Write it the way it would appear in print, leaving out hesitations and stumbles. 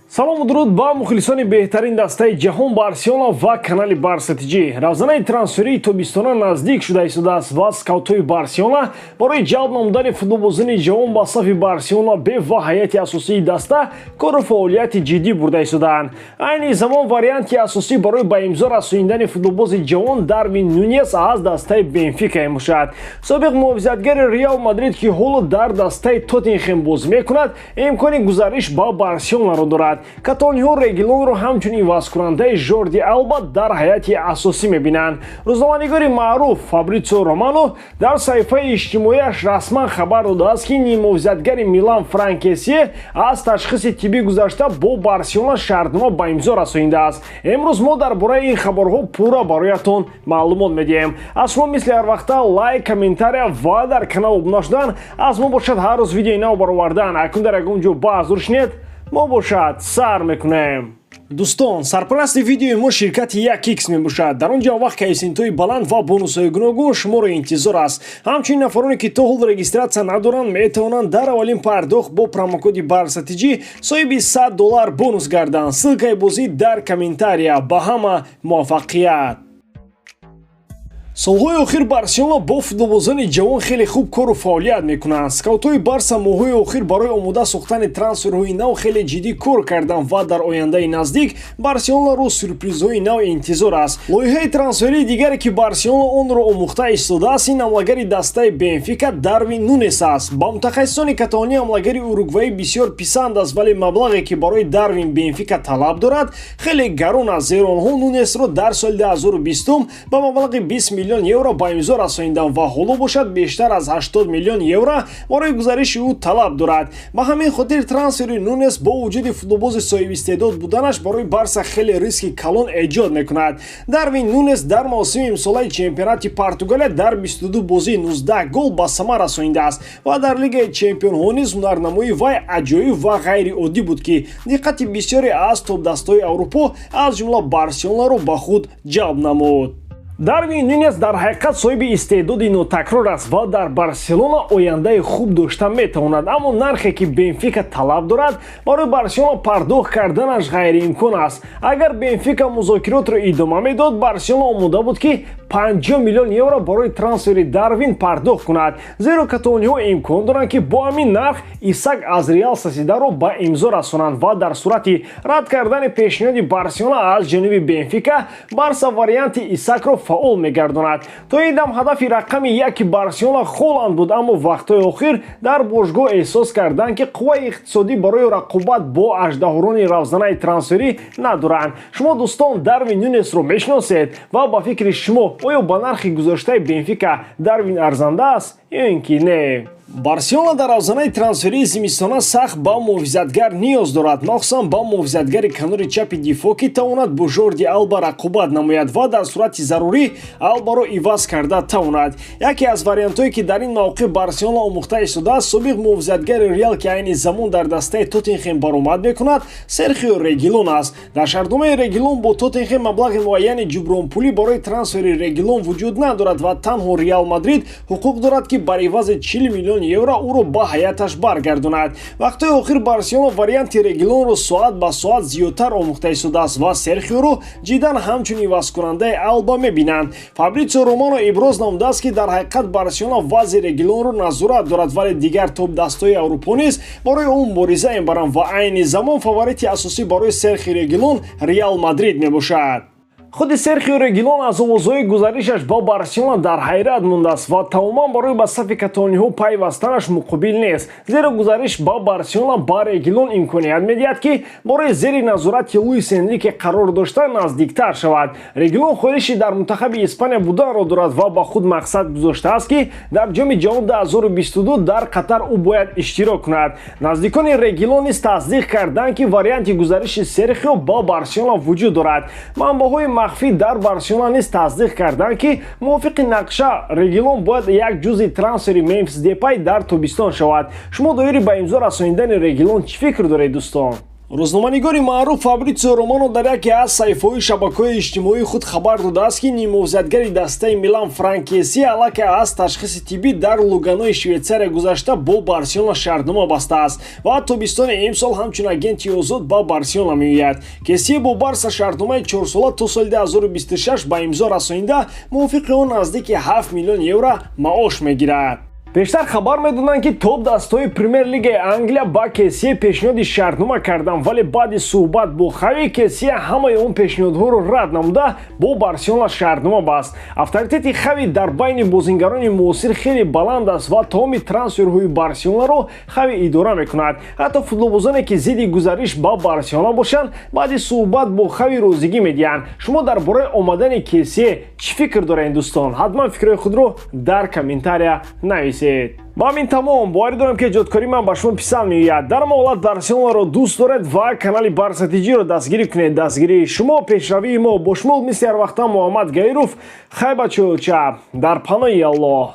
Салому дуруд ба мухлисони беҳтарин дастаи ҷаҳон, Барселона, ва канали Барса ТЖ. Равзанаи трансферии тобистона наздик шуда истодааст ва скаутҳои Барселона барои ҷалб намудани футболбозони ҷавон ба сафи Барселона Б ва ҳайати асосии даста кору фаъолияти ҷиддӣ бурда истодаанд. Айни замон варианти асосӣ барои ба имзо расонидани футболбози ҷавон Дарвин Нунес аз дастаи Бенфика мебошад. Собиқ муҳофизатгари Реал Мадрид, ки ҳоло дар дастаи Тоттенхем бозӣ мекунад, имкони гузариш ба Барселонаро дорад. Каталониҳо Регилонро ҳамчун ивазкунандаи Жорди Алба дар ҳайати асосӣ мебинанд. Рӯзноманигори маъруф Фабритсио Романо дар саҳифаи иҷтимоиаш расман хабар додааст, ки ниммуҳофизатгари Милан Франк Кессие аз ташхиси тиббӣ гузашта, бо Барселона шартнома ба имзо расонидааст. Имрӯз мо дар бораи ин хабарҳо пурра бароятон маълумот медиҳем. Аз шумо мисли ҳарвақта лайк, комментария ва дар канал обуна шудан. Аз мо бошад ҳар рӯз видеои нав баровардан. Акнун дар ягон ҷо баҳзур шинед, мо бошад сар мекунем. Дӯстон, сарпарасти видеои мо ширкати 1x мебошад. Дар он ҷо вақт коэффисиентҳои баланд ва бонусҳои гуногун шуморо интизор аст. Ҳамчунин нафароне, ки то ҳол регистрация надоранд, метавонанд дар аввалин пардохт бо промокоди Барса ТЖ соҳиби 100 доллар бонус гарданд. Ссылкаи бозӣ дар комментария. Ба ҳама муваффақият! Солҳои охир Барселона бо футболбозони ҷавон хеле хуб кору фаъолият мекунанд. Скаутҳои Барса моҳҳои охир барои омода сохтани трансферҳои нав хеле ҷиддӣ кор карданд ва дар ояндаи наздик Барселонаро сюрпризҳои нав интизор аст. Лоиҳаи трансферии дигаре, ки Барселона онро омӯхта истодааст, ин ҳамлагари дастаи Бенфика Дарвин Нунес аст. Ба мутахассисони каталонӣ ҳамлагари уругваӣ бисёр писанд аст, вале маблағе, ки барои Дарвин Бенфика талаб дорад, хеле гарон аст, зеро онҳо Нунесро дар соли 2020 ба маблағи 20 миллион евро ба имзо расониданд ва ҳоло бошад бештар аз 80 миллион евро барои гузариши ӯ талаб дорад. Ба ҳамин хотир трансфери Нунес бо вуҷуди футболбози соҳибистеъдод буданаш барои Барса хеле риски калон эҷод мекунад. Дарвин Нунес дар мавсими имсолаи чемпионати Португалия дар 22 бозӣ 19 гол ба самар расонидааст ва дар Лигаи чемпионҳо низ ҳунарнамоии вай аҷоиб ва ғайриоддӣ буд, ки диққати бисёре аз топдастҳои Аврупо, аз ҷумла Барселонаро ба худ ҷалб намуд. Дарвин Нунес дар ҳақиқат соҳиби истеъдоди нотакрор аст ва дар Барселона ояндаи хуб дошта метавонад, аммо нархе, ки Бенфика талаб дорад, барои Барселона пардохт карданаш ғайриимкон аст. Агар Бенфика музокиротро идома медод, Барселона омода буд, ки 50 миллион евро барои трансфери Дарвин пардохт кунад, зеро каталониҳо имкон доранд, ки бо ҳамин нарх Исак аз Реал Сосьедаро ба имзо расонанд. Ва дар сурати рад кардани пешниҳоди Барселона аз ҷониби Бенфика, Барса варианти Исакро фаъол мегардонад. То ин дам ҳадафи рақами яки Барселона Холанд буд, аммо вақтҳои охир дар бошгоҳ эҳсос карданд, ки қувваи иқтисодӣ барои рақобат бо аждаҳорони равзанаи трансферӣ надоранд. Шумо, дӯстон, Дарвин Нюнесро мешиносед ва ба фикри шумо, оё ба нархи гузоштаи Бенфика Дарвин арзанда аст ё ин ки не? Барселона дар равзанаи трансферии зимистона сахт ба муҳофизатгар ниёз дорад, махсусан ба муҳофизатгари канори чапи дифоъ, ки тавонад бо Жорди Алба рақобат намояд ва дар сурати зарурӣ Албаро иваз карда тавонад. Яке аз вариантҳое, ки дар ин мавқеъ Барселона омӯхта истодааст, собиқ муҳофизатгари Реал, ки айни замон дар дастаи Тоттенхем баромад мекунад, Серхио Регилон аст. Дар шартномаи Регилон бо Тоттенхем маблағи муайяни ҷубронпулӣ барои трансфери Регилон вуҷуд надорад ва танҳо Реал Мадрид ҳуқуқ дорад, ки бар ивази 40 миллион евро ӯро ба ҳайаташ баргардонад. Вақтҳои охир Барселона варианти Регилонро соат ба соат зиёдтар омӯхта истодааст ва Серхиоро ҷиддан ҳамчун ивазкунандаи Алба мебинанд. Фабритсио Романо иброз намудааст, ки дар ҳақиқат Барселона вазъи Регилонро назорат дорад, вале дигар топ-дастҳои Аврупо низ барои ӯ мубориза мебаранд ва айни замон фаворити асосӣ барои Серхи Регилон Реал Мадрид мебошад. Худи Серхио Регилон аз овозҳои гузаришаш ба Барселона дар ҳайрат мондааст ва тамоман барои ба сафи каталониҳо пайвастанаш муқобил нест, зеро гузариш ба Барселона ба Регилон имконият медиҳад, ки барои зери назорати Луис Энрике қарор дошта наздиктар шавад. Регилон хоҳиши дар мунтахаби Испания буданро дорад ва ба худ мақсад гузоштааст, ки дар Ҷоми ҷаҳон 2022 дар Қатар ӯ бояд иштирок кунад. Наздикони Регилон низ тасдиқ карданд, ки варианти гузариши Серхио ба Барселона вуҷуд дорад. Манбаъҳои махфӣ дар Барселона низ тасдиқ карданд, ки мувофиқи нақша Регилон бояд як ҷузъи трансфери Мемфис Депай дар тобистон шавад. Шумо доири ба имзо расонидани Регилон чӣ фикр доред, дӯстон? Рӯзноманигори маъруф Фабритсио Романо дар яке аз саҳифаҳои шабакаҳои иҷтимоии худ хабар додааст, ки ниммуҳофизатгари дастаи Милан Франк Кессие аллакай аз ташхиси тиббӣ дар Луганои Швейтсария гузашта, бо Барселона шартнома бастааст ва тобистони имсол ҳамчун агенти озод ба Барселона меояд. Кессие бо Барса шартномаи 4сола то соли 2026 ба имзо расонида, мувофиқи он наздики 7 миллион евро маош мегирад. Пештар хабар медоданд, ки топ дастаҳои Премер-лигаи Англия ба Кессие пешниҳоди шартнома карданд, вале баъди суҳбат бо Хави Кессие ҳамаи он пешниҳодҳоро рад намуда, бо Барселона шартнома баст. Авторитети Хави дар байни бозингарони муосир хеле баланд аст ва тамоми трансферҳои Барселонаро Хави идора мекунад. Ҳатто футболбозоне, ки зидди гузариш ба Барселона бошанд, баъди суҳбат бо Хави розигӣ медиҳанд. Шумо дар бораи омадани Кессие чӣ фикр доред, дӯстон? Ҳатман фикрҳои худро дар комментария нависед. Ба ҳамин тамом. Боварӣ дорам, ки эҷодкории ман ба шумо писанд меояд. Дар ҳама ҳолат Барселонаро дӯст доред ва канали Барса Тиҷиро дастгирӣ кунед. Дастгирии шумо — пешравии мо. Бо шумо мисли ҳар вақта Муҳаммад Гаиров. Хай, бачаҳо, дар паноҳи Аллоҳ.